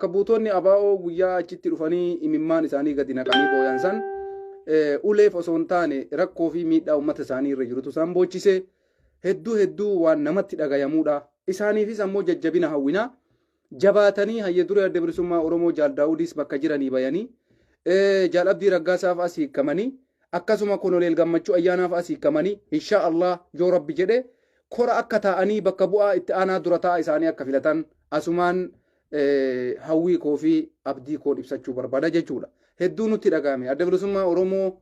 Bakka buutonni ABO guyyaa achitti dhufanii imimmaan isaanii gadi naqanii booyan san uleef osoo hin taane rakkoo fi miidhaa uummata isaanii irra jirutu isaan boochise. Hedduu hedduu waan namatti dhagayamuudha. Isaaniifis ammoo jajjabina hawwinaa. Jabaatanii hayya duree Adda Bilisummaa Oromoo Jaal Daawudis bakka jiranii bayanii Jaal Abdii Raggaasaaf as hiikkamanii akkasuma Koloneel Gammachuu Ayyaanaaf as hiikkamanii insha Allah yoo Rabbi jedhe kora akka taa'anii bakka bu'aa itti aanaa dura taa'aa isaanii akka filatan asumaan hawwii koo fi abdii koon ibsachuu barbaada jechuudha. Hedduu nutti dhagahame. Adda Bilisummaa Oromoo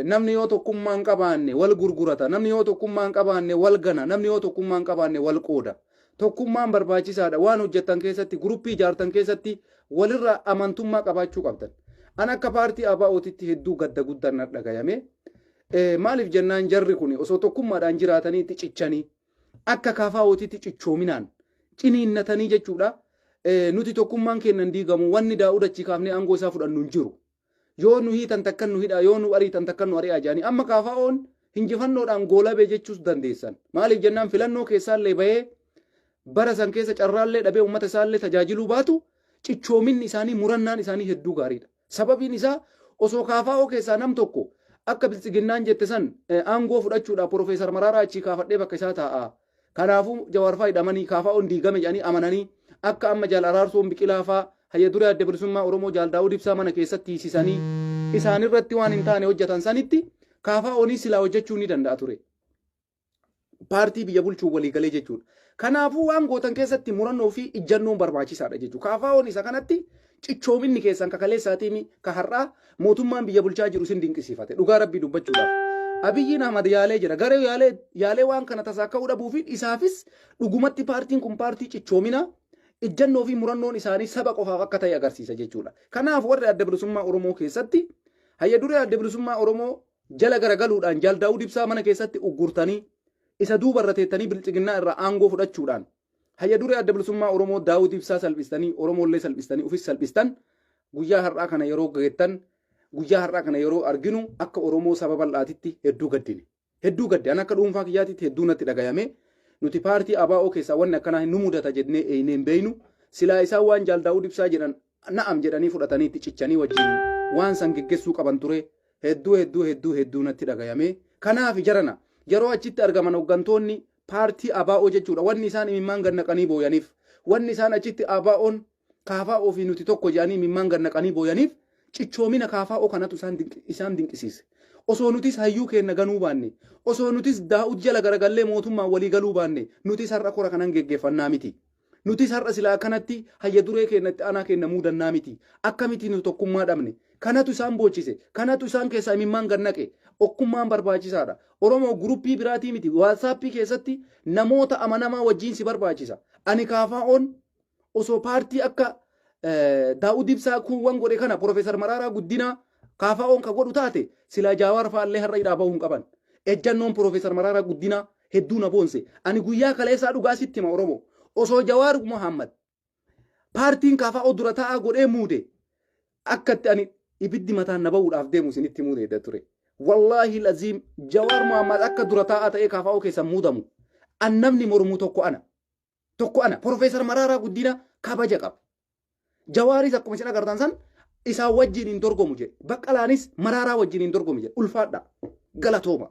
namni yoo tokkummaa hin qabaanne wal gurgurata. Namni yoo tokkummaa hin qabaanne wal gana. Namni yoo tokkummaa hin qabaanne wal qooda. Tokkummaan barbaachisaadha. Waan hojjettan keessatti, guruppii ijaartan keessatti walirra amantummaa qabaachuu qabdan. An akka paartii ABO'titti hedduu gadda guddaan na dhagayame. Maaliif jennaan jarri kun osoo tokkummaadhaan jiraatanii itti cichanii akka KFO'titti cichoominaan ciniinnatanii jechuudha. Nuti tokkummaan keenya hin diigamu, wanni Daa'ud achii kaafnee aangoo isaa fudhannu hin jiru. Yoo nu hiitan takkan nu hidhaa, yoo nu ariitan takkan nu ari'aa jedhanii amma KFO'n hinjifannoodhaan goolabee jechuus dandeessan. Maaliif jennaan filannoo keessaallee bahee bara san keessa carraallee dhabee uummata isaallee tajaajiluu baatu cichoominni isaanii murannaan isaanii hedduu gaariidha. Sababiin isaa osoo KFO keessaa nam tokko akka biltsiginnaan jette san aangoo fudhachuudhaaf Profeesar Maraaraa achii kaafadhee bakka isaa taa'a. Kanaafuu Jawaar faa hidhamanii KFO'n diigame jedhanii amananii akka amma Jaal Araarsoon Biqilaa faa hayya duree Adda Bilisummaa Oromoo Jaal Daawud Ibsaa mana keessatti hiisisanii isaanirratti waan hin taane hojjetan sanitti KFO'nis silaa hojjechuu ni danda'a ture. Paartii biyya bulchuun waliigalee jechuudha. Kanaafuu waan gootan keessatti murannoo fi ijjannoon barbaachisaadha jechuudha. KFO'n isa kanatti cichoominni keessan kakaleessaatiin ka har'aa mootummaan biyya bulchaa jiru isin dinqisiifate. Dhugaa Rabbii dubbachuudhaaf. Abiyyiin Ahmad yaalee jira. Garee yaalee yaalee waan kana tasaa ka'uu dhabuu fi isaafis dhugumatti paartiin kun paartii cichoomina ijjannoo fi murannoon isaanii saba qofaaf akka ta'e agarsiisa jechuudha. Kanaaf warri Adda Bilisummaa Oromoo keessatti hayya duree Adda Bilisummaa Oromoo jala garagaluudhaan Jaal Daawud Ibsaa mana keessatti uggurtanii isa duuba irra teettanii biltsiginnaa irraa aangoo fudhachuudhaan hayya duree Adda Bilisummaa Oromoo Daawud Ibsaa salphistanii Oromoollee salphistanii ofis salphistan guyyaa har'aa kana yeroo geettan, guyyaa har'aa kana yeroo arginu akka Oromoo saba bal'aatitti hedduu gaddine. Hedduu gadde. An akka dhuunfaa kiyyaatitti hedduu natti dhagayame. Nuti paartii ABO keessaa wanni akkanaa nu mudata jennee eeynee hin beeynu. Silaa isaan waan Jaal Daawud Ibsaa jedhan na'am jedhanii fudhatanii itti cichanii wajjin waan san geggessuu qaban ture. Hedduu hedduu hedduu hedduu natti dhagayame. Kanaaf jarana yeroo achitti argaman hoggantoonni paartii ABO jechuudha. Wanni isaan imimmaan gad naqanii booyaniif, wanni isaan achitti ABO'n KFO fi nuti tokko jedhanii imimmaan gad naqanii booyaniif cichoomina KFO kanatu isaan dinqisiise. Osoo nutis hayyuu keenna ganuu baanne, osoo nutis Daa'ud jala garagallee mootummaan walii galuu baanne, nutis har'a kora kanan geggeeffannaa miti. Nutis har'a silaa akkanatti hayya duree keenna itti aanaa keenna muudannaa miti. Akkamitti nu tokkummaa dhabne? Kanatu isaan boochise. Kanatu isaan keessaa imimmaan gad naqe. Okkummaan barbaachisaadha. Oromoo guruppii biraatii miti. Waatsaappii keessatti namoota amanamaa wajjin si barbaachisa. Ani KFO'n osoo paartii akka Daawud Ibsaa kuuwwan godhe kana Profeesar Maraaraa Guddinaa KFO'n ka godhu taate silaa Jaawaar fa'aallee har'a hidhaa bahuu hin qaban. Ejjannoon Profeesar Maraaraa Guddinaa hedduu na boonse. Ani guyyaa kaleessaa dhugaa sitti hima Oromoo. Osoo Jawaar Mohammad paartiin KFO dura taa'aa godhee muude akkatti ani ibiddi mataan na bahuudhaaf deemu isinitti himuu deedda ture. Wallaahi laziim Jawaar Mohammad akka dura taa'aa ta'ee KFO keessa muudamu. An namni mormuu tokko ana. Tokko ana. Profeesar Maraaraa Guddinaa kabaja qaba. Jawaaris akkuma isin agartan san isaan wajjin hin dorgomu jedhe. Baqqalaanis Maraaraa wajjin hin dorgomu jedhe. Ulfaadha. Galatooma.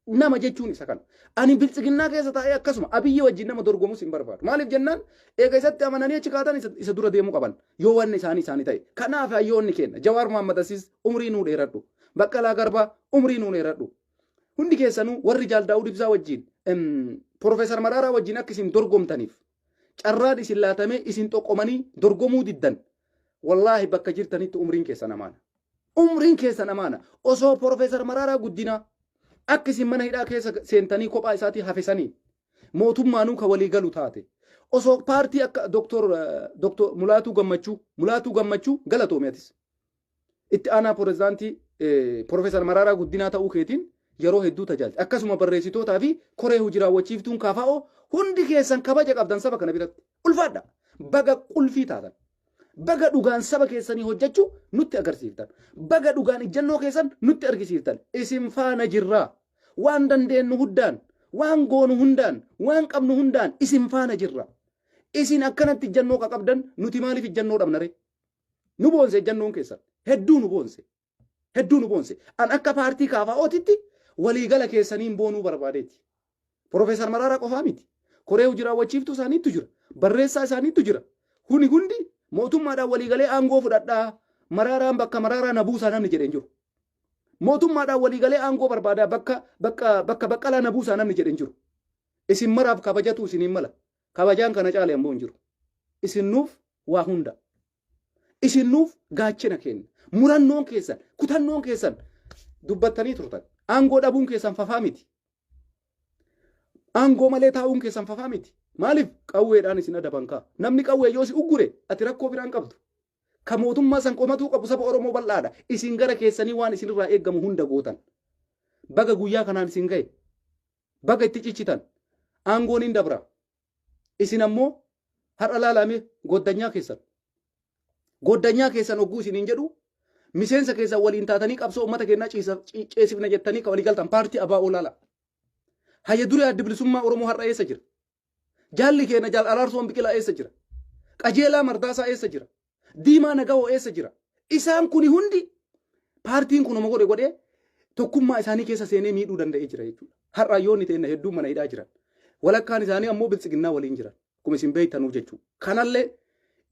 Nama jechuun isa kana. Ani biltsiginnaa keessa taa'ee akkasuma Abiyyi wajjin nama dorgomus hin barbaadu. Maaliif jennaan eega isatti amananii achi kaatan isa dura deemuu qaban. Yoo wanni isaanii isaanii ta'e. Kanaaf hayyoonni keenya Jawaar Mohammad Asiis umrii nuu dheeradhu. Baqqalaa Garbaa umrii nuu dheeradhu. Hundi keessanuu warri Jaal Daawud Ibsaa wajjin Profeesar Maraaraa wajjin akka isin dorgomtaniif carraan isin laatamee isin xoqqomanii dorgomuu diddan wallaahi bakka jirtanitti umriin keessan amaana. Umriin keessan amaana. Osoo Profeesar Maraaraa Guddinaa akka isin mana hidhaa keessa seentanii kophaa isaatii hafesanii mootummaanuu ka walii galu taate. Osoo paartii akka Doktor Mulaatuu Gammachuu, Mulaatuu Gammachuu galatoomi atis. Itti aanaa pirezidaantii Profeesar Maraaraa Guddinaa ta'uu keetiin yeroo hedduu tajaajilte. Akkasuma barreessitootaa fi koree hojii raawwachiiftuun KFO hundi keessan kabaja qabdan saba kana biratti. Ulfaadha. Baga qulfii taatan. Baga dhugaan saba keessanii hojjechuu nutti agarsiiftan. Baga dhugaan ijjannoo keessan nutti argisiiftan. Isin faana jirraa. Waan dandeenyu hundaan, waan goonu hundaan, waan qabnu hundaan isin faana jirra. Isin akkanatti ijjannoo qabdan, nuti maaliif ijjannoo dhabna ree? Nu boonse ijjannoon keessan. Hedduu nu boonse. Hedduu nu boonse. An akka paartii KFO'titti waliigala keessaniin boonuu barbaadeeti. Profeesar Maraaraa qofaa miti. Koree hojii raawwachiiftuu isaaniitu jira. Barreessaa isaaniitu jira. Kuni hundi mootummaadhaan waliigalee aangoo fudhadhaa. Maraaraan bakka Maraaraa na buusaa namni jedhe hin jiru. Mootummaadhaan waliigalee aangoo barbaadaa, bakka Baqqalaa na buusaa namni jedhe hin jiru. Isin maraaf kabajatu isiniin mala. Kabajaan kana caale ammoo hin jiru. Isin nuuf waa hunda. Isin nuuf gaachena kenna. Murannoon keessan, kutannoon keessan dubbattanii turtan. Aangoo dhabuun keessan fafaa miti. Aangoo malee taa'uun keessan fafaa miti. Maaliif qawweedhaan isin adaban kaa? Namni qawwee yoo si uggure ati rakkoo biraan qabdu. Ka mootummaa san qomatuu qabu saba Oromoo bal'aadha. Isin gara keessanii waan isinirraa eeggamu hunda gootan. Baga guyyaa kanaan isin ga'e. Baga itti ciccitan. Aangoon hin dabra. Isin ammoo har'a laalame goddanyaa keessan. Goddanyaa keessan hogguu isiniin jedhu, miseensa keessan waliin taatanii qabsoo uummata keenyaa ceesifna jettanii kan walii galtan paartii ABO laala. Hayya duree Adda Bilisummaa Oromoo har'a eessa jira? Jaalli keenya Jaal Araarsoon Biqilaa eessa jira? Qajeelaa Mardaasaa eessa jira? Diimaa Nagawoo eessa jira? Isaan kuni hundi paartiin kun godhe godhee tokkummaa isaanii keessa seenee miidhuu danda'ee jira jechuudha. Har'a yoonni ta'e hedduun mana hidhaa jiran. Walakkaan isaanii ammoo Biltsiginnaa waliin jiran. Akkuma isin beektanuu jechuudha. Kanallee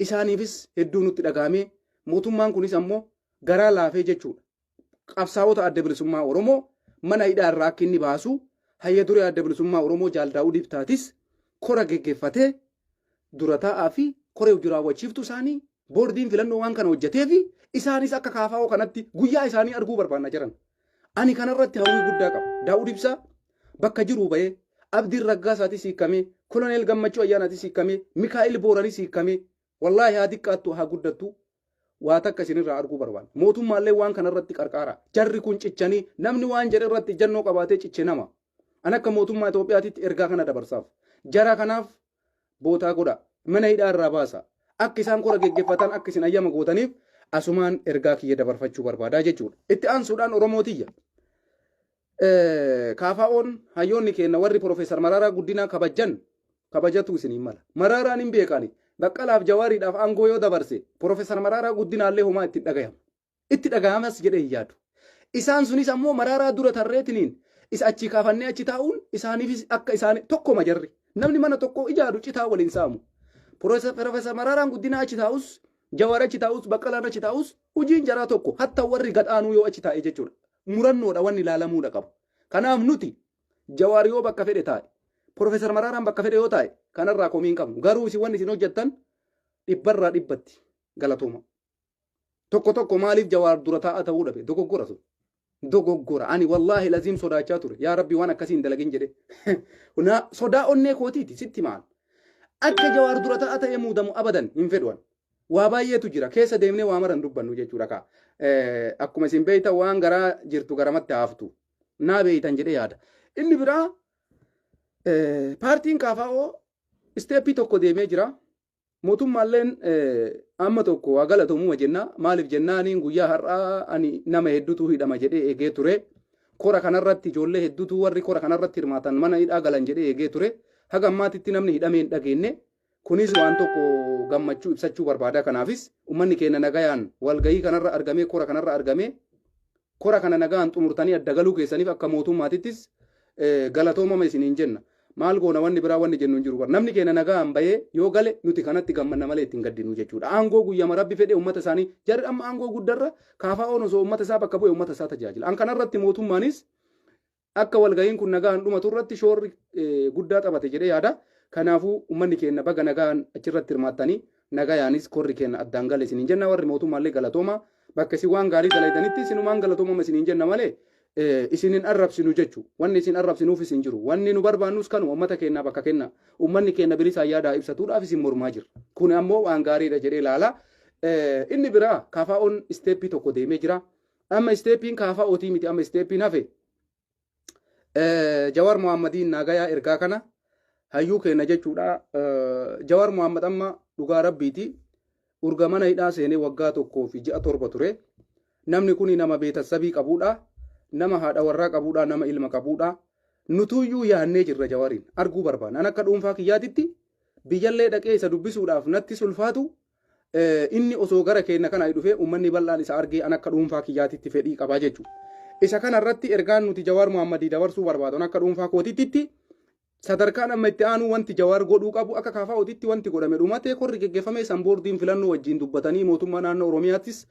isaaniifis hedduu nutti dhagahamee, mootummaan kunis ammoo garaa laafee jechuudha. Qabsaa'ota Adda Bilisummaa Oromoo mana hidhaa irraa akka inni baasu, hayya duree Adda Bilisummaa Oromoo Jaal Daawud Ibsaatis kora geggeeffatee, dura taa'aa fi koree hojii raawwachiiftuu isaanii, boordiin filannoo waan kana hojjetee fi isaanis akka KFO kanatti guyyaa isaanii arguu barbaanna jiran. Ani kanarratti hawwii guddaa qaba. Daawud Ibsaa bakka jiruu bahee, Abdiin Raggaasaatis hiikamee, Koloneel Gammachuu Ayyaanaatis hiikamee, Mikaa'el Booranis hiikamee, wallaahi haa xiqqaattu haa guddattu waa takka isinirraa arguu barbaanna. Mootummaallee waan kanarratti qarqaara. Jarri kun cichanii, namni waan jedhe irratti ijjannoo qabaatee ciche nama. An akka mootummaa Itoophiyaatitti ergaa kana dabarsaaf. Jara kanaaf bootaa godha. Mana hidhaa irraa baasa. Akka isaan kora geggeeffatan akka isin ayyama gootaniif asumaan ergaa kiyya dabarfachuu barbaadaa jechuudha. Itti aansuudhaan Oromootiyya. KFO'n hayyoonni keenya warri Profeesar Mararaa Guddinaa kabajjan kabajatu isiniin mala. Maraaraan hin beekani. Baqqalaaf Jawaariidhaaf aangoo yoo dabarse Profeesar Mararaa Guddinaallee homaa itti dhagayama. Itti dhagayamas jedhee hin yaadu. Isaan sunis ammoo Maraaraa dura tarreetiniin isa achii kaafannee achi taa'uun isaaniifis akka isaanii tokkoma jarri. Namni mana tokko ijaaru citaa waliin saamu. Profeesar Maraaraan Guddinaa achi taa'us, Jawaar achi taa'us, Baqqalaan achi taa'us hojiin jaraa tokko, hatta warri gadhaanuu yoo achi taa'e jechuudha. Murannoodha wanni ilaalamuudha qabu. Kanaaf nuti Jawaar yoo bakka fedhe taa'e, Profeesar Maraaraan bakka fedhe yoo taa'e, kanarraa komii hin qabnu. Garuu isin wanni isin hojjettan dhibbarraa dhibbatti galatooma. Tokko tokko maaliif Jawaar dura taa'aa ta'uu dhabe? Dogoggora sun. Dogoggora. Ani wallaahi laziim sodaachaa ture. Yaa Rabbi, waan akkasii hin dalagin jedhe. Sodaa onnee kootiiti sitti maal. Akka Jawaar dura taa'aa ta'ee muudamu abadan hin fedhuan. Waa baay'eetu jira. Keessa deemnee waa maran dubbannu jechuudha kaa. Akkuma isin beektan waan garaa jirtu garamatti haaftu. Naa beektan jedhee yaada. Inni biraa paartiin KFO step tokko deemee jira. Mootummaalleen amma tokko waa galatoomuma jenna. Maaliif jennaaniin guyyaa har'aa ani nama hedduutu hidhama jedhee eegee ture. Kora kanarratti ijoollee hedduutu warri kora kanarratti hirmaatan mana hidhaa galan jedhee eegee ture. Haga ammaatitti namni hidhamee hin dhageenye. Kunis waan tokko gammachuu ibsachuu barbaada. Kanaafis uummanni keenya nagayaan walgahii kanarra argamee, kora kanarra argamee, kora kana nagaan xumurtanii adda galuu keessaniif akka mootummaatittis galatoomama isiniin jenna. Maal goona, wanni biraa wanni jennu hin jiru. Namni keenya nagaan bahee yoo gale nuti kanatti gammanna malee ittiin gaddinu jechuudha. Aangoo guyyama Rabbi fedhe uummata isaanii jarri amma aangoo guddarra KFO'n osoo uummata isaa bakka bu'e uummata isaa tajaajila. An kanarratti mootummaanis akka walgahiin kun nagaan dhumatu irratti shoorri guddaa taphate jedhee yaada. Kanaafuu uummanni keenya baga nagaan achirratti hirmaattanii nagayaanis korri keenya addaan gale isiniin jenna. Warri mootummaallee galatooma. Bakka isin waan gaarii dalaydanitti isinumaan galatoomama isiniin jenna malee isinin arrabsinu jechu. Wanni isin arrabsinuufis hin jiru. Wanni nu barbaannus kanuma, uummata keenyaa bakka kenna. Uummanni keenya bilisaan yaadaa ibsatuudhaaf isin mormaa jira. Kun ammoo waan gaariidha jedhee ilaala. Inni biraa KFO'n step tokko deemee jira. Amma stepiin KFO'tii miti, amma stepiin hafe. Jawar Muhammadiin naagayaa ergaa kana hayyuu keenya jechuudha. Jawar Muhammad amma dhugaa Rabbiiti. Urga mana hidhaa seenee waggaa 1 fi ji'a 7 ture. Namni kun nama beetassabii qabuudha. Nama haadha warraa qabuudha. Nama ilma qabuudha. Nutuyyuu yaannee jirra, Jawariin arguu barbaanna. An akka dhuunfaa kiyyaatitti Biyyallee dhaqee isa dubbisuudhaaf natti sulfaatu, inni osoo gara keenya kana dhufee uummanni bal'aan isa argee an akka dhuunfaa kiyyaatitti fedhii qabaa jechuudha. Isa kanarratti ergaan nuti Jawaar Muhammadii dabarsuu barbaadu akka dhuunfaa kootitti, sadarkaan amma itti aanu wanti Jawaar godhuu qabu, akka KFOtitti wanti godhame dhumatee, korri geggeeffamee, san boordiin filannoo wajjin dubbatanii, mootummaa naannoo Oromiyaattis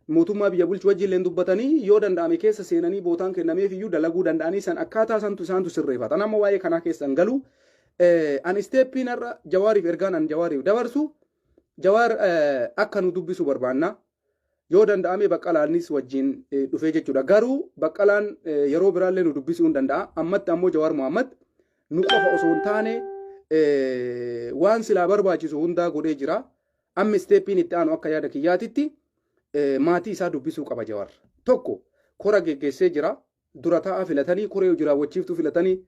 mootummaa biyya bulchu wajjin illee dubbatanii, yoo danda'ame keessa seenanii bootaan kennameef iyyuu dalaguu danda'anii, san akkaataa santu isaantu sirreeffatan. Amma waa'ee kanaa keessan galu an steppiin har'a Jawaariif ergaan an Jawaariif dabarsu, Jawaar akka nu dubbisu barbaanna. Yoo danda'ame Baqqalaanis wajjin dhufee jechuudha. Garuu Baqqalaan yeroo biraallee nu dubbisuu hin danda'a. Ammatti ammoo Jawaar Muhammad nu qofa osoo hin taane waan silaa barbaachisu hundaa godhee jira. Amma steppiin itti aanu akka yaada kiyyaatitti maatii isaa dubbisuu qaba Jawaar. Tokko kora geggeessee jira. Dura taa'aa filatanii, koree hojii raawwachiiftuu filatanii,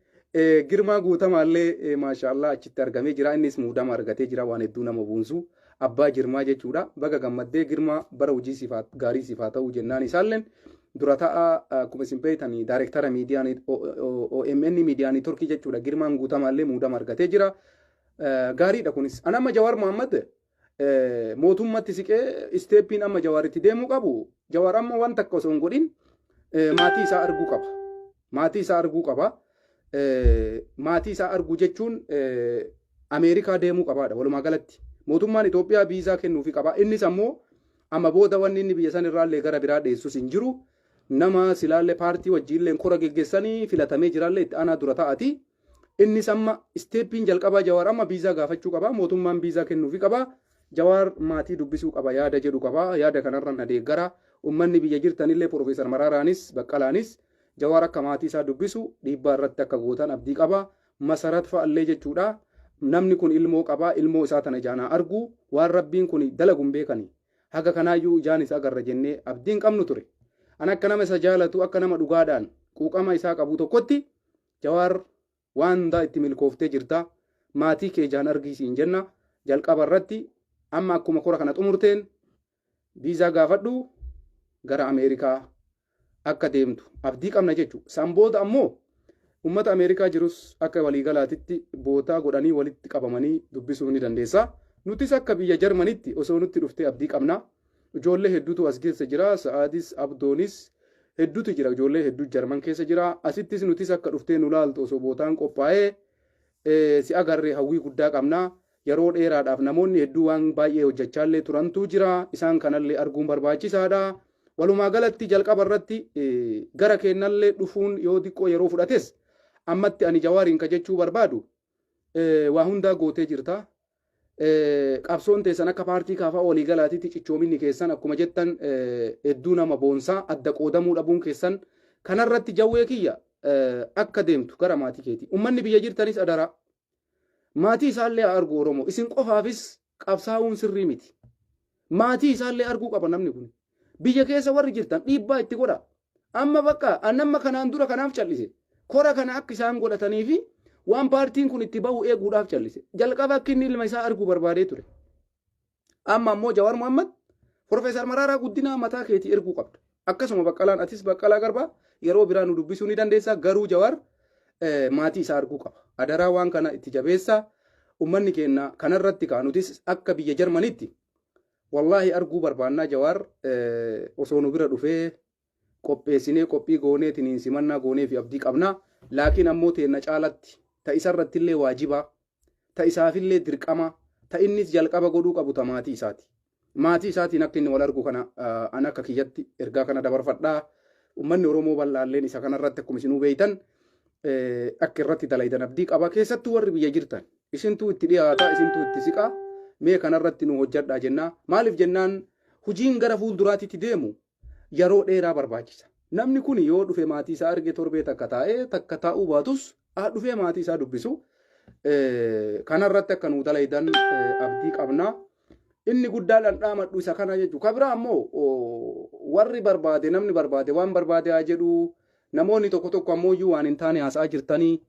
Girmaa Guutamaallee maashaallah achitti argamee jira. Innis muudama argatee jira, waan hedduu nama boonsu. Abbaa Jirmaa jechuudha. Baga gammaddee Girmaa, bara hojii siifaa gaarii siifaa ta'uu jennaan. Isaalleen dura taa'aa, akkuma isin beektan, daayirektara miidiyaa OMN miidiyaa networkii jechuudha. Girmaan Guutamaallee muudama argatee jira. Gaariidha kunis. An amma Jawaar Muhammad mootummatti siqee steppiin amma Jawaaritti deemuu qabu. Jawaar amma waan takka osoo hin godhin maatii isaa arguu qaba. Maatii isaa arguu qaba. Maatii isaa arguu jechuun Ameerikaa deemuu qabaadha walumaa galatti. Mootummaan Itoophiyaa viizaa kennuufi qaba. Innis ammoo amma booda wanni inni biyya san irraallee gara biraa dheessus hin jiru. Nama silaallee paartii wajjiillee kora geggeessanii filatamee jiraallee itti aanaa dura ta'ati. Innis amma steppiin jalqabaa Jawaar amma viizaa gaafachuu qaba. Mootummaan viizaa kennuufi qaba. Jawaar maatii dubbisuu qaba yaada jedhu qaba. Yaada kanarra na deeggara. Uummanni biyya jirtanillee Profeesar Maraaraanis Baqqalaanis Jawaar akka maatii isaa dubbisu dhiibbaa irratti akka gootan abdii qaba. Masarat fa'allee jechuudha. Namni kun ilmoo qaba. Ilmoo isaa tana ijaanaa argu. Waan rabbiin kun dalagu hin beekani. Haga kanaayyuu ijaan isa agarra jennee abdiin qabnu ture. An akka nama isa jaalatu, akka nama dhugaadhaan quuqama isaa qabu tokkotti, Jawaar waan hundaa itti milkooftee jirta. Maatii kee ijaan argisiin jenna. Jalqaba irratti amma akkuma kora kana xumurteen viizaa gaafadhu, gara Ameerikaa akka deemtu abdii qabna jechuudha. San booda ammoo uummata Ameerikaa jirus akka waliigalaatitti bootaa godhanii walitti qabamanii dubbisuu ni dandeessa. Nutis akka biyya Jarmanitti osoo nutti dhuftee abdii qabna. Ijoollee hedduutu as keessa jira. Sa'aadis, Abdoonis hedduutu jira. Ijoollee hedduu Jarman keessa jira. Asittis nutis akka dhuftee nu laaltu osoo bootaan qophaa'ee si agarree hawwii guddaa qabna. Yeroo dheeraadhaaf namoonni hedduu waan baay'ee hojjechaallee turantu jira. Isaan kanallee arguun barbaachisaadha. Walumaa galatti jalqaba irratti gara keenyallee dhufuun yoo xiqqoo yeroo fudhates, ammatti ani Jawaariin ka jechuu barbaadu, waa hundaa gootee jirta. Qabsoon teessan akka paartii KFO waliigalaatitti cichoominni keessan akkuma jettan hedduu nama boonsaa, adda qoodamuu dhabuun keessan kanarratti jawwee kiyya akka deemtu gara maatii keeti. Uummanni biyya jirtanis adaraa. Maatii isaallee haa argu Oromoo. Isin qofaafis qabsaa'uun sirrii miti. Maatii isaallee arguu qaba namni kun. Biyya keessa warri jirtan dhiibbaa itti godha. Amma bakka amma kanaan dura kanaaf callise. Kora kana akka isaan godhatanii fi waan paartiin kun itti bahu eeguudhaaf callise. Jalqaba akka inni ilma isaa arguu barbaadee ture. Amma ammoo Jawaar Muhammad, Profeesar Maraaraa Guddinaa mataa keetii erguu qabda. Akkasuma Baqqalaan, atis Baqqalaa Garbaa yeroo biraa nu dubbisuu ni dandeessa. Garuu Jawaar maatii isaa arguu qaba. Adaraa waan kana itti jabeessaa. Uummanni keenya kanarratti kaa nutis akka biyya Jarmanitti wallaahi arguu barbaannaa. Jawaar osoo nu bira dhufee qopheessinee, qophii gooneetiin simannaa goonee fi abdii qabna. Laakiin ammoo teenna caalatti ta isarratti illee waajibaa, ta isaafillee dirqama, ta innis jalqaba godhuu qabu ta maatii isaati. Maatii isaatiin akka inni wal argu kana an akka kiyyatti ergaa kana dabarfadhaa. Uummanni Oromoo bal'aalleen isa kanarratti akkuma isinuu beeytan akka irratti dalaydan abdii qaba. Keessattuu warri biyya jirtan isintuu itti dhiyaataa, isintuu itti siqaa, mee kanarratti nu hojjadhaa jennaa. Maaliif jennaan, hojiin gara fuulduraatitti deemu yeroo dheeraa barbaachisa. Namni kun yoo dhufe maatii isaa arge, torbee takka taa'ee, takka taa'uu baatus dhufee maatii isaa dubbisu. Kanarratti akka nu dalaydan abdii qabna. Inni guddaa dhandhaamadhu isa kana jechuudha. Kabira ammoo warri barbaade, namni barbaade waan barbaade haa jedhu, namoonni tokko tokko ammoo iyyuu waan hin taane haasa'aa jirtanii,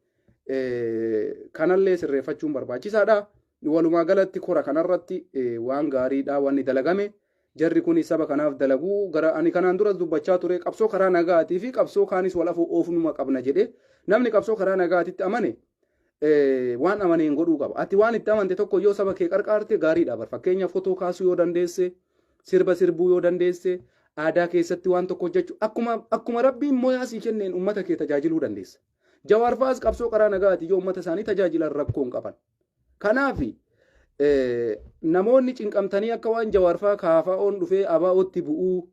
kanallee sirreeffachuun barbaachisaadha. Walumaa galatti kora kanarratti waan gaariidha wanni dalagame. Jarri kun saba kanaaf dalaguu gara ani kanaan duras dubbachaa ture, qabsoo karaa nagaatii fi qabsoo kaanis wal afuu oofnuma qabna jedhe. Namni qabsoo karaa nagaatitti amane Waan amaneen godhuu qaba. Ati waan itti amante tokko yoo saba kee qarqaarte gaariidha bar. Fakkeenya fotoo kaasuu yoo dandeesse, sirba sirbuu yoo dandeesse, aadaa keessatti waan tokko hojjechuu akkuma Rabbiin moyaa sii kenneen uummata kee tajaajiluu dandeessa. Jawaar fa'aas qabsoo karaa nagaati yoo uummata isaanii tajaajilan rakkoo hin qaban. Kanaaf namoonni cinqamtanii akka waan Jawaar fa'aa KFO'n dhufee ABO'tti bu'uu,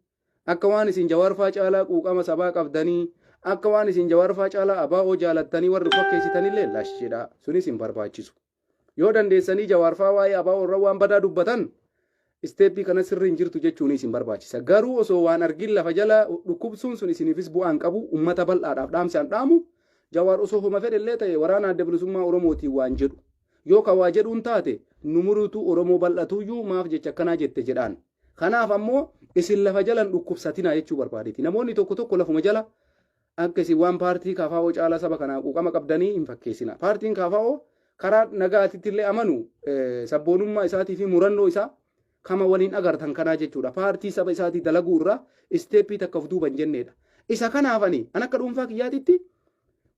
akka waan isin Jawaar fa'aa caalaa quuqama sabaa qabdanii, akka waan isin Jawaar fa'aa caalaa ABO jaalattanii warri fakkeessitanillee lashidha. Sunis hin barbaachisu. Yoo dandeessanii Jawaar fa'aa waa'ee ABO irra waan badaa dubbatan, step kana sirri hin jirtu jechuunis hin barbaachisa. Garuu osoo waan argin lafa jala dhukkubsuun sun isiniifis bu'aan qabu. Uummata bal'aadhaaf dhaamsaan dhaamu, Jawaar osoo homa fedhellee ta'e waraana Adda Bilisummaa Oromootiin waan jedhu. Yoo ka waa jedhuun taate numuruutu Oromoo bal'atuyyuu maaf jecha akkanaa jette jedhaan. Kanaaf ammoo isin lafa jalan dhukkubsatinaa jechuu barbaadeeti. Namoonni tokko tokko lafuma jala akka isin waan paartii KFO caalaa saba kanaa quuqama qabdanii hin fakkeessina. Paartiin KFO karaa nagaatitti illee amanu sabboonummaa isaatii fi murannoo isaa kama waliin agartan kanaa jechuudha. Paartii saba isaatii dalaguu irraa step takka of duuba hin jenneedha. Isa kanaaf ani an akka dhuunfaa kiyyaatitti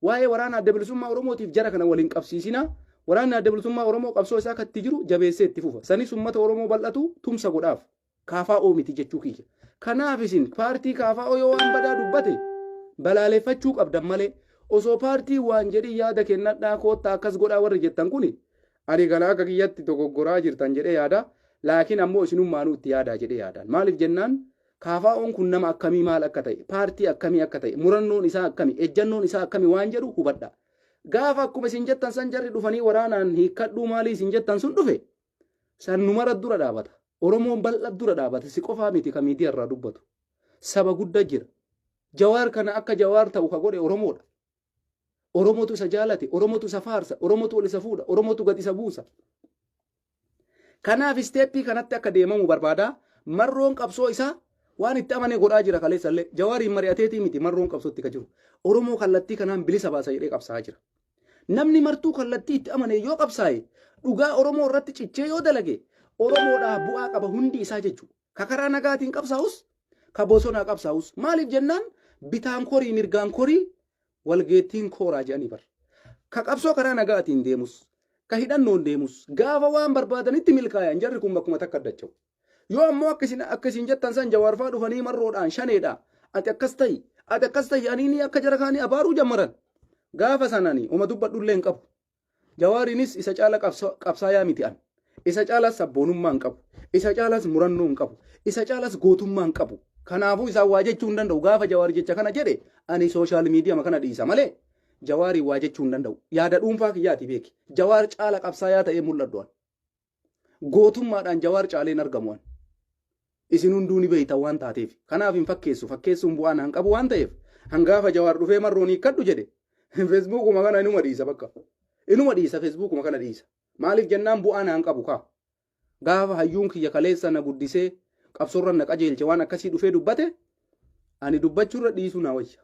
waa'ee waraana Adda Bilisummaa Oromootiif jara kana waliin qabsiisina. Waraanni Adda Bilisummaa Oromoo qabsoo isaa katti jiru jabeessee itti fufa. Sanis uummata Oromoo bal'atu tumsa godhaaf. KFO miti jechuu kiyya. Kanaaf isin paartii KFO yoo waan badaa dubbate balaaleffachuu qabdan malee, osoo paartii waan jedhii yaada kennadhaa, koottaa akkas godhaa warri jettan kuni, ani kana akka kiyyatti dogoggoraa jirtan jedhee yaada. Laakiin ammoo isinummaanuu itti yaadaa jedhee yaadaan. Maaliif jennaan, KFO'n kun nama akkamii, maal akka ta'e, paartii akkamii akka ta'e, murannoon isaa akkamii, ejjannoon isaa akkamii waan jedhu hubadha. Gaafa akkuma isin jettan san jarri dhufanii waraanaan hiikkadhuu maalii isin jettan sun dhufe, san numara dura dhaabata. Oromoon bal'a dura dhaabata. Si qofaa miti ka miidiyaa irraa dubbatu. Saba guddaa jira. Jawaar kana akka Jawaar ta'u ka godhe Oromoodha. Oromootu isa jaalate, Oromootu isa faarsa, Oromootu ol isa fuudha, Oromootu gad isa buusa. Kanaaf step kanatti akka deemamu barbaada. Marroon qabsoo isaa waan itti amane godhaa jira kaleessallee. Jawaariin mari'ateetii miti marroon qabsootti ka jiru. Oromoo kallattii kanaan bilisa baasa jedhee qabsaa'aa jira. Namni martuu kallattii itti amane yoo qabsaa'e, dhugaa Oromoo irratti cichee yoo dalage, Oromoodhaa bu'aa qaba hundi isaa jechuudha. Ka karaa nagaatiin qabsaa'us, ka bosonaa qabsaa'us. Maaliif jennaan, bitaan korii mirgaan korii walgeettiin kooraa jedhanii bar. Ka qabsoo karaa nagaatiin deemus, ka hidhannoon deemus, gaafa waan barbaadanitti milkaayan jarri kun bakkuma takka dacha'u. Yoo ammoo akka isin jettan san Jawaarfaa dhufanii marroodhaan shaneedha. Ati akkas ta'i, ati akkas ta'i, aniini akka jara kaanii abaaruu jammaran. Gaafa sanani uma dubbadhullee hin qabu. Jawaariinis isa caala qabsaayaa miti an. Isa caalaas sabboonummaa hin qabu. Isa caalaas murannoo hin qabu. Isa caalaas gootummaa hin qabu. Kanaafuu isaan waa jechuu hin danda'u. Gaafa Jawaar jecha kana jedhe ani social media kana dhiisa malee Jawaarii waa jechuu hin danda'u. Yaada dhuunfaa kiyyaati beeki. Jawaar caala qabsaayaa ta'ee mul'adhu an. Gootummaadhaan Jawaar caaleen argamu an. Isin hunduu ni beeytan waan taateef. Kanaaf hin fakkeessu. Fakkeessuun bu'aa naan qabu waan ta'eef, hangaafa Jawaar dhufee marroon hiikkadhu jedhe, Feesbuukuma kana inuma dhiisa bakka. Inuma dhiisa, Feesbuukuma kana dhiisa. Maaliif jennaan, bu'aa naan qabu kaa. Gaafa hayyuun kiyya kaleessa na guddisee qabsoorra na qajeelche waan akkasii dhufee dubbate, ani dubbachuurra dhiisuu na wayya.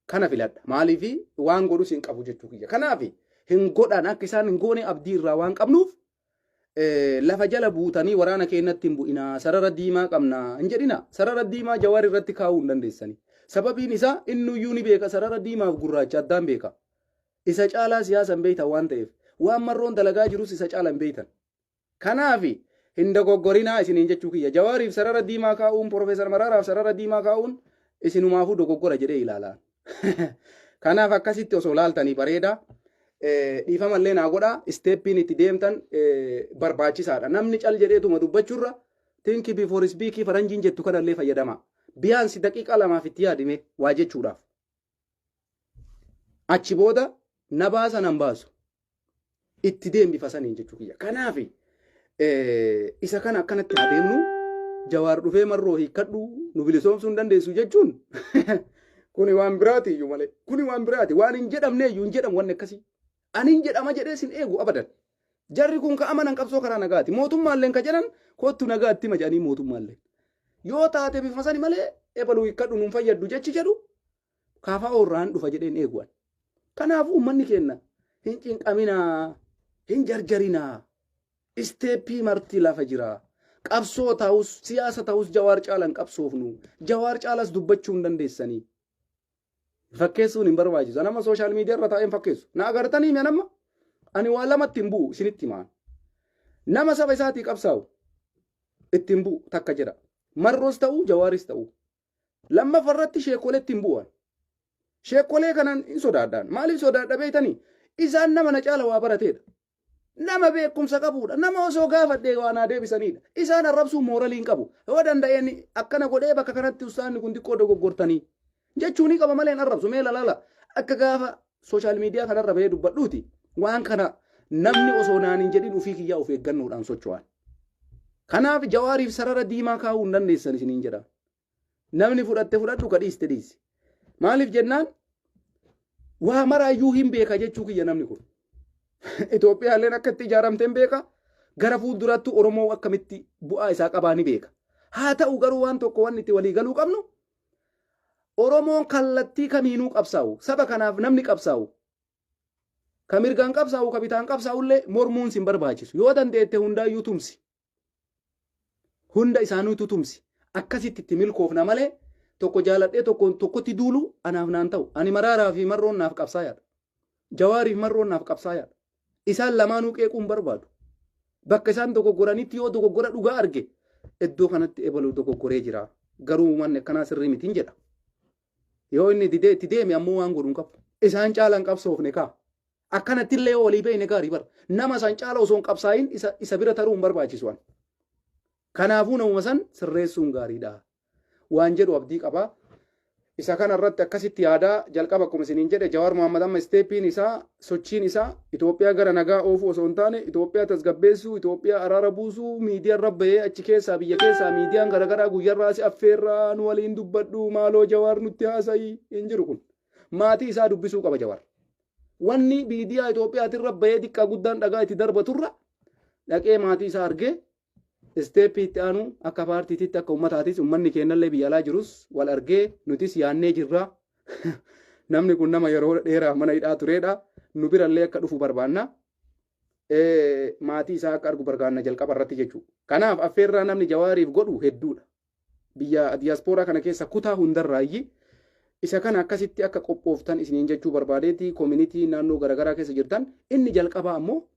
Kana filadha. Maaliif, waan godhus hin qabu jechuu kiyya. Kanaaf hin godhan, akka isaan hin goone abdii irraa waan qabnuuf, lafa jala buutanii waraana keenyatti hin bu'inaa, sarara diimaa qabna hin jedhina. Sarara diimaa Jawaar irratti kaa'uu hin dandeessani. Sababiin isaa innuyyuu ni beeka, sarara diimaaf gurraacha addaan beeka. Isa caalaa siyaasa hin beektan waan ta'eef, waan marroon dalagaa jirus isa caala hin beektan. Kanaaf hin dogoggorinaa isiniin jechuu kiyya. Jawaariif sarara diimaa kaa'uun, Profeesar Maraaraaf sarara diimaa kaa'uun isinumaafuu dogoggora jedhee ilaala. Kanaaf akkasitti osoo laaltanii bareeda. Dhiifamallee naa godhaa, stepiin itti deemtan barbaachisaadha. Namni cal jedheetuma dubbachuurra "think before speak" faranjiin jettu kanallee fayyadama. Biyaansi daqiiqaa 2f itti yaadime waa jechuudhaaf. Achi booda na baasa nan baasu. Itti deem bifa saniin jechuu kiyya. Kanaaf isa kana akkanatti adeemnu. Jawaar dhufee marroo hiikkadhu, nu bilisoomsuu hin dandeessu jechuun kuni waan biraati iyyuu malee, kuni waan biraati, waan hin jedhamne iyyuu hin jedhamu wanni akkasii. Ani hin jedhama jedhee sin eegu abadan. Jarri kun ka amanan qabsoo karaa nagaati. Mootummaalleen ka jedhan kottu nagaatti hima jedhanii mootummaalleen. Yoo taate bifa sani malee ebaluu hiikkadhu nuun fayyaddu jechi jedhu kaafaa irraan dhufa jedheen eeguwan. Kanaafuu uummanni keenya hin cinqaminaa, hin jarjarinaa. Step marti lafa jira. Qabsoo ta'us, siyaasa ta'us, Jawaar caalan qabsoofnu. Jawaar caalas dubbachuu hin dandeessanii. Fakkeessuun hin barbaachisu. Nama social media irra taa'een fakkeessu. Na agartanii mi nama? Ani waa lamatti hin bu'u isinitti himaan. Nama saba isaatii qabsaa'u itti hin bu'u takka jedha. Marroos ta'uu Jawaaris ta'uu. Lammaffaa irratti sheekoleetti hin bu'an. Sheekolee kanan hin sodaadhaan. Maaliif sodaadha beektanii? Isaan nama na caala waa barateedha. Nama beekumsa qabuudha. Nama osoo gaafadhee waa naa deebisanidha. Isaan arrabsuu mooralii hin qabu. Yoo danda'een akkana godhee bakka kanatti ustaanni kun xiqqoo dogoggortanii jechuu ni qaba malee hin arrabsu. Mee lalaala akka gaafa social media kanarra bahee dubbadhuuti. Waan kana namni osoo naan hin jedhin ofii kiyyaa of eeggannoodhaan socho'an. Kanaaf Jawaariif sarara diimaa kaa'uu hin dandeessan isiniin jedha. Namni fudhatte fudhadhu, ka dhiiste dhiisi. Maaliif jennaan, waa maraayyuu hin beeka jechuu kiyya namni kun. Itoophiyaalleen akka itti ijaaramte hin beeka. Gara fuulduratti Oromoo akkamitti bu'aa isaa qabaa ni beeka. Haa ta'u garuu, waan tokko wanni itti walii galuu qabnu, Oromoon kallattii kamiinuu qabsaa'u, saba kanaaf namni qabsaa'u, ka mirgaan qabsaa'u, ka bitaan qabsaa'ullee mormuun sin barbaachisu. Yoo dandeette hundaayyuu tumsi. Hunda isaaniitu tumsi. Akkasitti itti milkoofna malee tokko jaaladhee tokko tokkotti duulu anaaf naan ta'u. Ani Maraaraa fi Marroon naaf qabsaayaadha. Jawaariif Marroon naaf qabsaayaadha. Isaan lamaanuu qeequun barbaadu. Bakka isaan dogoggoranitti yoo dogoggora dhugaa arge, iddoo kanatti ebaluu dogoggoree jira. Garuu wanni akkanaa sirrii mitiin jedha. Yoo inni didee itti deeme ammoo waan godhuun qabu. Isaan caalaan qabsoofne kaa. Akkanatti illee yoo walii beekne gaarii bara. Nama san caala osoo hin qabsaayin isa bira taruu hin barbaachisu. Kanaafuu namuma san sirreessuun gaariidha. Waan jedhu abdii qabaa. Isa kana irratti akkasitti yaadaa. Jalqaba akkuma isiniin jedhe, Jawaar Mohaammed amma stepiin isaa, sochiin isaa Itoophiyaa gara nagaa oofuu osoo hin taane Itoophiyaa tasgabbeessuu, Itoophiyaa araara buusuu, miidiyaan rabba'ee achi keessaa biyya keessaa miidiyaan garaagaraa guyyarraa si affeerraa, nu waliin dubbadhu, maaloo Jawaar nutti haasa'ii hin jiru kun. Maatii isaa dubbisuu qaba Jawaar. Wanni miidiyaa Itoophiyaatiin rabba'ee xiqqaa guddaan dhagaa itti darbaturra dhaqee maatii isaa argee stepii itti aanu akka paartiititti, akka uummataatis, uummanni keenyallee biyya alaa jirus wal argee nutis yaannee jirra. Namni kun nama yeroo dheeraa mana hidhaa turedha. Nu birallee akka dhufu barbaanna. Maatii isaa akka argu barbaanna jalqaba irratti jechuudha. Kanaaf affeerraa namni Jawaariif godhu hedduudha. Biyya diyaaspooraa kana keessa kutaa hundarraayyi isa kana akkasitti akka qophooftan isiniin jechuu barbaadeeti. Community naannoo garaagaraa keessa jirtan, inni jalqabaa ammoo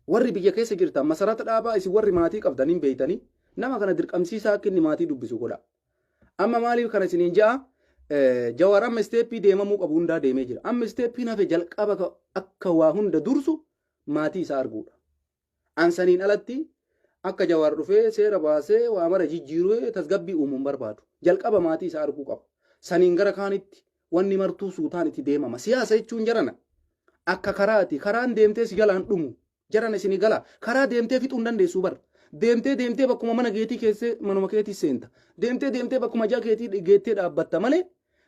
warri biyya keessa jirtan masarata dhaabaa, isin warri maatii qabdan hin beeytanii, nama kana dirqamsiisaa akka inni maatii dubbisu godha. Amma maaliif kana isiniin ja'a? Jawaar amma stepii deemamuu qabu hundaa deemee jira. Amma stepiin hafe jalqaba akka waa hunda dursu maatii isaa arguudha. Ansaniin alatti akka Jawaar dhufee seera baasee waa mara jijjiiree tasgabbii uumuun barbaadu. Jalqaba maatii isaa arguu qaba. Saniin gara kaanitti wanni martuu suutaan itti deemama. Siyaasa jechuun jarana akka karaati. Karaan deemtee si jalaan dhumu. Jarana isinii gala. Karaa deemtee fixuu hin dandeessu bar. Deemtee deemtee bakkuma mana keetii keessee manuma keetii seenta. Deemtee deemtee bakkuma ija keetii geettee dhaabbatta malee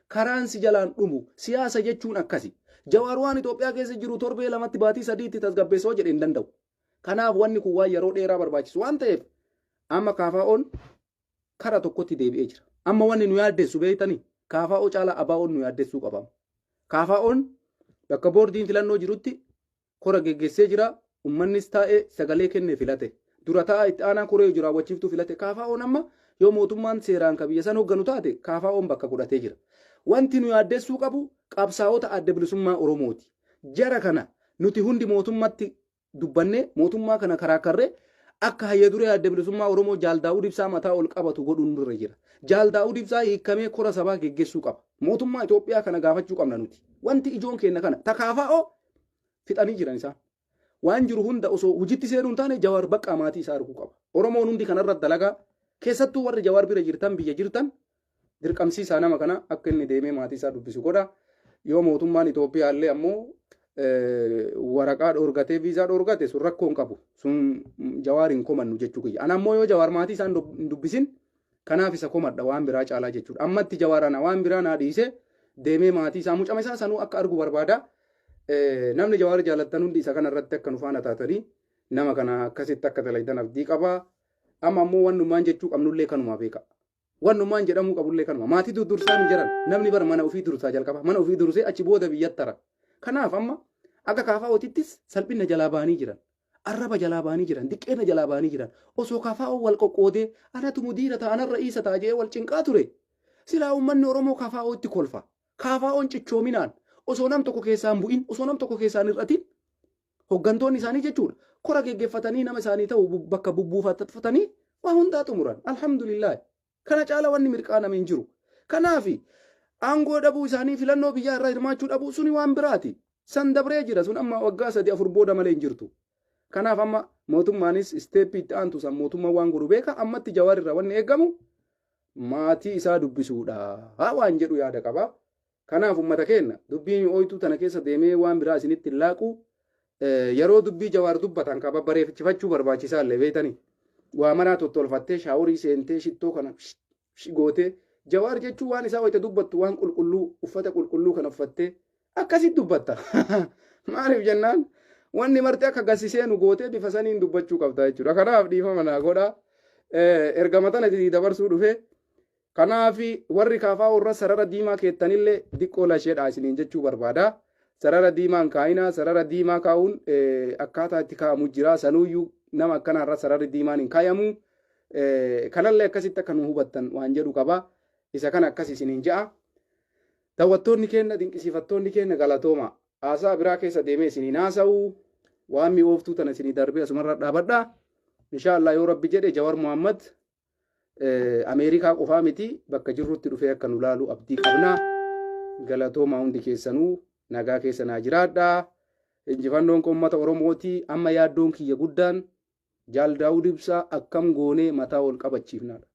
karaan si jalaan dhumu. Siyaasa jechuun akkasi. Jawaar waan Itoophiyaa keessa jiru torbee 2tti, baatii 3tti tasgabbeessoo jedhe hin danda'u. Kanaaf wanni kun waan yeroo dheeraa barbaachisu waan ta'eef amma KFO'n kara tokkotti deebi'ee jira. Amma wanni nu yaaddessu beektanii, KFO caalaa ABO'n nu yaaddessuu qaba. KFO'n bakka boordiin filannoo jirutti kora geggeessee jira. Uummannis taa'ee sagalee kennee filate. Dura taa'aa, itti aanaa, koree hojii raawwachiiftuu filate. KFO'n amma yoo mootummaan seeraan ka biyya san hoogganu taate KFO'n bakka godhatee jira. Wanti nu yaaddessuu qabu qabsaa'ota Adda Bilisummaa Oromooti. Jara kana nuti hundi mootummatti dubbannee mootummaa kana karaa karree akka hayya duree Adda Bilisummaa Oromoo Jaal Daawud Ibsaa mataa ol qabatu godhuun nurra jira. Jaal Daawud Ibsaa hiikamee kora sabaa geggeessuu qaba. Mootummaa Itoophiyaa kana gaafachuu qabna nuti. Wanti ijoon keenya kana. Takaafa'oo fixanii jiran isaan. Waan jiru hunda osoo hojiitti seenuu hin taane Jawaar baqqaa maatii isaa arguu qaba. Oromoon hundi kanarra dalagaa, keessattuu warri Jawaar bira jirtan, biyya jirtan, dirqamsiisaa nama kana akka inni deemee maatii isaa dubbisu godha. Yoo mootummaan Itoophiyaa illee ammoo waraqaa dhoorgatee, viizaa dhoorgate, sun rakkoo hin qabu. Sun Jawaar hin komannu jechuu kiyya. Ana ammoo yoo Jawaar maatii isaa hin dubbisin kanaaf isa komadha waan biraa caalaa jechuudha. Ammatti Jawaar ana waan biraa naa dhiise deemee maatii isaa, mucama isaa sanuu akka argu barbaada. Namni Jawaar jaalattan hundi isa kana irratti akka nu faana taatanii nama kana akkasitti akka dalaydan abdii qaba. Amma ammoo wannumaan jechuu qabnullee kanuma beeka. Wannumaan jedhamuu qabullee kanuma. Maatii dursaa hin jiran. Namni bara mana ofii dursaa jalqaba. Mana ofii dursee achi booda biyyatti tara. Kanaaf amma akka KFOtittis salphina jalaa bahanii jiran. Arraba jalaa bahanii jiran. Diqqeena jalaa bahanii jiran. Osoo KFO wal qoqqoodee anatu mudiira ta'a, anarra iisa ta'a jedhee wal cinqaa ture. Silaa uummanni Oromoo KFO itti kolfa. KFO'n cichoominaan osoo nam tokko keessaan bu'in, osoo nam tokko keessaan hir'atin. Hoggantoonni isaanii jechuudha. Kora geggeeffatanii nama isaanii ta'u bakka bubbuufatanii waa hundaa xumuran. Alhamdulillah. Kana caala wanni mirqaaname hin jiru. Kanaaf aangoo dhabuu isaanii filannoo biyyaa irraa hirmaachuu dhabuu suni waan biraati. San dabree jira sun amma waggaa 3 4 booda malee hin jirtu. Kanaaf amma mootummaanis isteeppii itti aantu san mootummaan waan godhu beeka ammatti Jawaar irraa wanni eegamu maatii isaa dubbisuudha waan jedhu yaada qaba. Kanaaf uummata keenya dubbii mi'ooytuu tana keessa deemee waan biraa isinitti hin laaqu yeroo dubbii Jawaar dubbatan qaba bareechifachuu barbaachisaa illee beektanii. Waa manaa tottolfattee shaaworii seentee shittoo kana gootee Jawaar jechuun waan isaa wayita dubbattu waan qulqulluu uffata qulqulluu kana uffattee akkasitti dubbatta. Maaliif jennaan wanni marti akka gasi seenu gootee bifa saniin dubbachuu qabda jechuudha. Kanaaf dhiifama naa godha. Ergama tana itti dabarsuu dhufe. Kanaaf warri kaafaa warra sarara diimaa keettanillee diqqoo lasheedha isiniin jechuu barbaada. Sarara diimaan kaa'inaa sarara diimaa kaa'uun akkaataa itti kaa'amu jira. Sanuuyyuu nama akkanaarra sararri diimaan hin kaayamu. Kanallee akkasitti akka nu hubattan waan jedhu qaba. Isa kana akkas isiniin ja'a. Daawwattoonni keenya dinqisiifattoonni keenya galatooma. Haasaa biraa keessa deemee isiniin haasa'u. Waan mi'ooftuu tana isinii darbee asumarra dhaabadha. Inshaallah yoo Rabbi jedhe Jawar Muhammad Ameerikaa qofaa miti bakka jirrutti dhufee akka nu laalu abdii qabna. Galatooma hundi keessanuu nagaa keessa naa jiraadha. Injifannoon kun uummata Oromooti. Amma yaaddoon kiyya guddaan Jaal Daawud Ibsaa akkam goonee mataa ol qabachiifnaadha.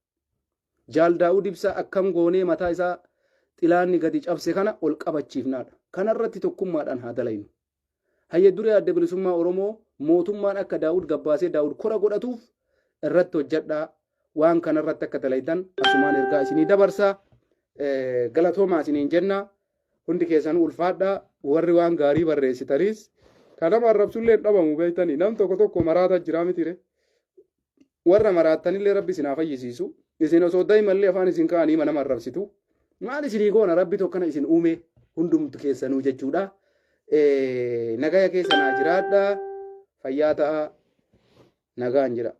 Jaal Daawud Ibsaa akkam goonee mataa isaa xilaanni gadi cabse kana ol qabachiifnaadha. Kanarratti tokkummaadhaan haa dalaynu. Hayya duree Adda Bilisummaa Oromoo mootummaan akka Daawud gabbaasee Daawud kora godhatuuf irratti hojjedhaa. Waan kanarratti akka dalaytan asumaan ergaa isinii dabarsa. Galatoomaa isiniin jenna. Hundi keessanuu ulfaadhaa. Warri waan gaarii barreessitanis kan nama arrabsullee hin dhabamu beektanii nam tokko tokko maraata jira mitire. Warra maraattanillee rabbi isin haa fayyisiisu. Isin osoo daa'imallee afaan isin kaa'anii nama arrabsitu. Maal isinii goona rabbi tokkana isin uume hundumtu keessanuu jechuudha. Nagaya keessa naa jiraadha. Fayyaa ta'a. Nagaan jira.